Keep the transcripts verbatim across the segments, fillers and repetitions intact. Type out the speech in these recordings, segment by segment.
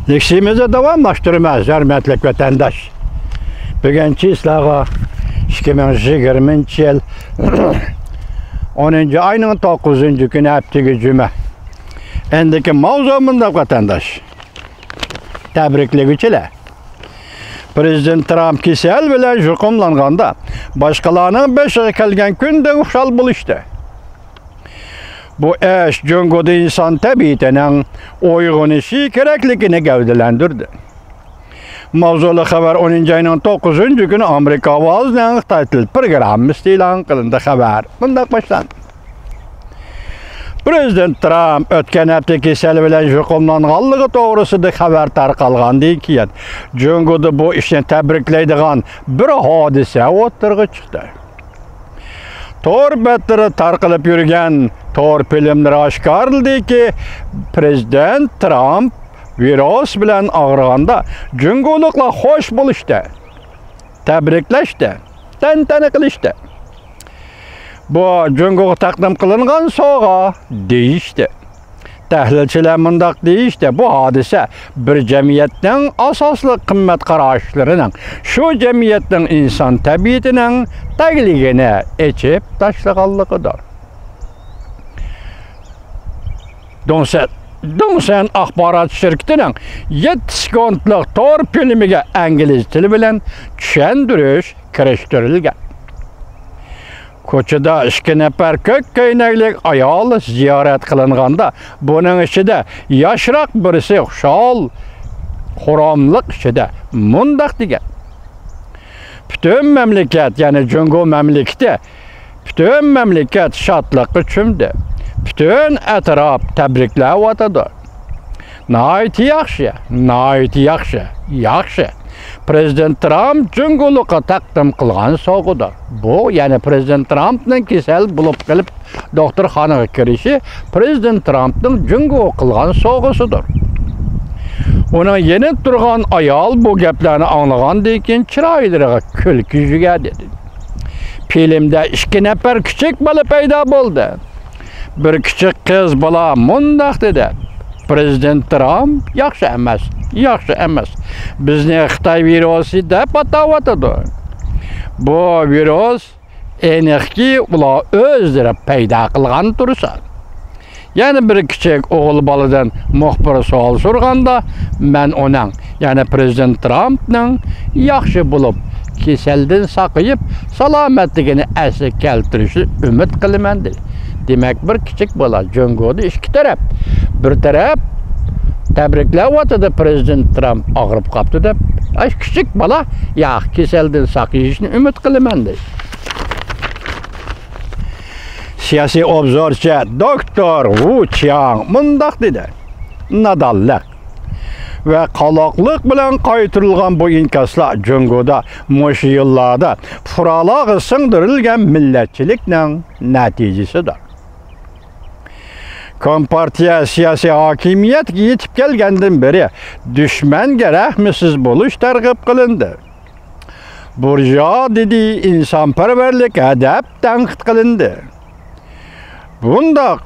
لېكسىيىمىزنى داۋاملاشتۇرىمىز، ھۆرمەتلىك ۋەتەنداش. بۈگۈن چىسلاغا ئىككى مىڭ يىگىرمىنچى يىل ئونىنچى ئاينىڭ توققۇزىنچى كۈنى، ھەپتىگە جۈمە. ئەندىكى ماۋزۇ مۇنداق، ۋەتەنداش. تەبرىكلىگۈچىلەر. پرېزىدېنت ترامپ كېسەل بىلەن يۇقۇملانغاندا، باشقىلارنىڭ بېشىغا كەلگەن كۈندىن خۇشال بولۇشتى. بۇ ئىش جۇڭگودا ئىنسان تەبىئىتىنىڭ ئويغىنىشى كېرەكلىكىنى گەۋدىلەندۈردى. ماۋزۇلۇق خەۋەر ئونىنچى ئاينىڭ توققۇزىنچى كۈنى ئامېرىكا ئاۋازىنىڭ خىتاي تىل پروگراممىسىدا ئېلان قىلىندى. خەۋەر مۇنداق باشلاندى. پرېزىدېنت ترامپ ئۆتكەن ھەپتە كېسەل بىلەن يۇقۇملانغانلىقى توغرىسىدا خەۋەر تارقالغاندىن كېيىن، جۇڭگودا بۇ ئىشنى تەبرىكلەيدىغان بىر ھادىسە ئوتتۇرىغا چىقتى. تور بەتلىرىدە تارقىلىپ يۈرگەن تور فىلىملىرى ئاشكارىلىدىكى، پرېزىدېنت ترامپ ۋىرۇس بىلەن ئاغرىغاندا، جۇڭگولۇقلار خوش بولۇشتى، تەبرىكلەشتى، تەنتەنە قىلىشتى. بۇ جۇڭگوغا تەقدىم قىلىنغان سوۋغا دېيىشتى. تەھلىلچىلەر مۇنداق دېيىشتى، بۇ ھادىسە بىر جەمئىيەتنىڭ ئاساسلىق قىممەت قاراشلىرىنىڭ، شۇ جەمئىيەتنىڭ ئىنسان تەبىئىتىنىڭ تەگلىكىنى ئېچىپ تاشلىغانلىقىدۇر. دوڭسەن، دوڭسەن ئاخبارات شىركىتىنىڭ يەتتە سېكۇنتلۇق تور فىلىمىگە ئىنگلىز تىلى بىلەن چۈشەندۈرۈش كىرىشتۈرۈلگەن. كوچىدا ئىككى نەپەر كۆك كۆينەكلىك ئايال زىيارەت قىلىنغاندا، بۇنىڭ ئىچىدە ياشراق بىرسى خۇشال-خۇراملىق ئىچىدە مۇنداق دېگەن: پۈتۈن مەملىكەت، يەنى جۇڭگو مەملىكىتى، پۈتۈن مەملىكەت شادلىققا چۆمدى. پۈتۈن ئەتراپ تەبرىكلەۋاتىدۇ. ناھايىتى ياخشى، ناھايىتى ياخشى، ياخشى. پرېزىدېنت ترامپ جۇڭگولۇققا تەقدىم قىلغان سوۋغىدۇر. بۇ، يەنى پرېزىدېنت ترامپنىڭ كېسەل بولۇپ قېلىپ دوختۇرخانىغا كىرىشى پرېزىدېنت ترامپنىڭ جۇڭگوغا قىلغان سوۋغىسىدۇر. ئۇنىڭ يېنىدا تۇرغان ئايال بۇ گەپلەرنى ئاڭلىغاندىن كېيىن چىرايلىرىغا كۈلكە يۈگۈردى. فىلىمدە ئىككى نەپەر كىچىك بالا پەيدا بولدى. بىر كىچىك قىز بالا مۇنداق دېدى: پرېزىدېنت ترامپ ياخشى ئەمەس، ياخشى ئەمەس. بىزنى خىتاي ۋىرۇسى دەپ ئاتاۋاتىدۇ. بۇ ۋىرۇس ئېنىقكى، ئۇلار ئۆزلىرى پەيدا قىلغان تۇرسا. يەنە بىر كىچىك ئوغۇل بالىدىن مۇخبىر سوئال سورىغاندا، مەن ئۇنىڭ، يەنى پرېزىدېنت ترامپنىڭ ياخشى بولۇپ، كېسەلدىن ساقىيىپ، سالامەتلىكىنى ئەسلىگە كەلتۈرۈشىنى ئۈمىد قىلىمەن، دېدى. دېمەك، بىر كىچىك بالا جۇڭگودا ئىككى تەرەپ، بىر تەرەپ تەبرىكلەۋاتىدۇ، پرېزىدېنت ترامپ ئاغرىپ قاپتۇ دەپ، ئاشۇ كىچىك بالا، ياق، كېسەلدىن ساقىيىشىنى ئۈمىد قىلىمەن، دېدى. سىياسىي ئوبزورچى دوكتور ۋۇ چياڭ مۇنداق دېدى: نادانلىق ۋە قالاقلىق بىلەن قايتۇرۇلغان بۇ ئىنكاسلار جۇڭگودا مۇشۇ يىللاردا پۇقرالارغا سىڭدۈرۈلگەن مىللەتچىلىكنىڭ نەتىجىسىدۇر. كومپارتىيە سىياسىي ھاكىمىيەتكە يېتىپ كەلگەندىن بېرى، دۈشمەنگە رەھمىسىز بولۇش تەرغىب قىلىندى. بۇرژۇئازىيە ئىنسانپەرۋەرلىك ھەدەپ تەنقىد قىلىندى. بۇنداق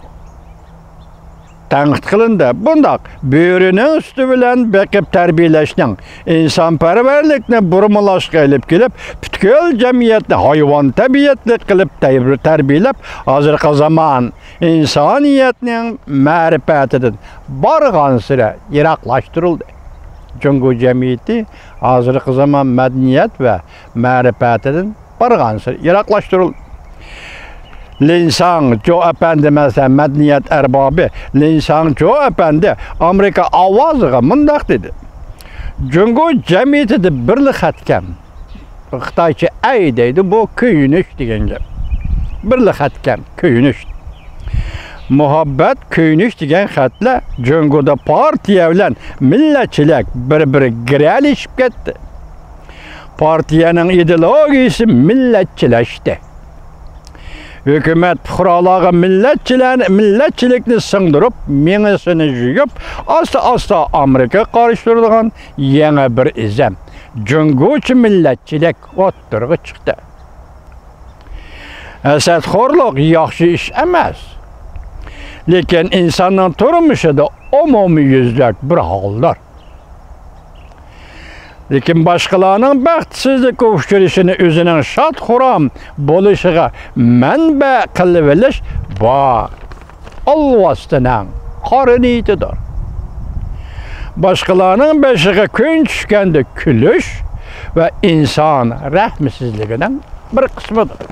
تەنقىد قىلىندى. بۇنداق بۆرىنىڭ سۈتى بىلەن بېقىپ تەربىيەلەشنىڭ ئىنسانپەرۋەرلىكنى بۇرمىلاشقا ئېلىپ كېلىپ، پۈتكۈل جەمئىيەتنى ھايۋان تەبىئەتلىك قىلىپ تەربىيەلەپ، ھازىرقى زامان ئىنسانىيەتنىڭ مەرىپەتىدىن بارغانسېرى يىراقلاشتۇرۇلدى. جۇڭگو جەمئىيىتى ھازىرقى زامان مەدەنىيەت ۋە مەرىپەتىدىن بارغانسېرى يىراقلاشتۇرۇلدى. لىن ساڭچۇ ئەپەندى، مەسىلەن، مەدەنىيەت ئەربابى لىن ساڭچۇ ئەپەندى ئامېرىكا ئاۋازىغا مۇنداق دېدى: جۇڭگو جەمئىيىتىدە بىرلا خەت كەم. خىتايچە ئەي دەيدۇ، بۇ كۆيۈنۈش دېگەن گەپ. بىرلا خەت كەم، كۆيۈنۈش. مۇھەببەت، كۆيۈنۈش دېگەن خەتلەر جۇڭگودا پارتىيە بىلەن مىللەتچىلىك بىر-بىرىگە گىرەلىشىپ كەتتى. پارتىيەنىڭ ئىدېئولوگىيىسى مىللەتچىلەشتى. ھۆكۈمەت پۇقرالارغا مىللەتچىلەر، مىللەتچىلىكنى سىڭدۈرۈپ، مېڭىسىنى يۇيۇپ، ئاستا-ئاستا ئامېرىكىغا قارشى تۇرىدىغان يېڭى بىر ئىزىم، جۇڭگوچە مىللەتچىلىك ئوتتۇرىغا چىقتى. ھەسەتخورلۇق ياخشى ئىش ئەمەس، لېكىن ئىنساننىڭ تۇرمۇشىدا ئومۇميۈزلۈك بىر ھالدۇر. لېكىن باشقىلارنىڭ بەختسىزلىككە ئۇچرىشىنى ئۆزىنىڭ شاد-خۇرام بولۇشىغا مەنبە قىلىۋېلىش بار ئالۋاستىنىڭ قارا نىيىتىدۇر. باشقىلارنىڭ بېشىغا كۈن چۈشكەندە كۈلۈش ۋە ئىنسان رەھمسىزلىكىنىڭ بىر قىسمىدۇر.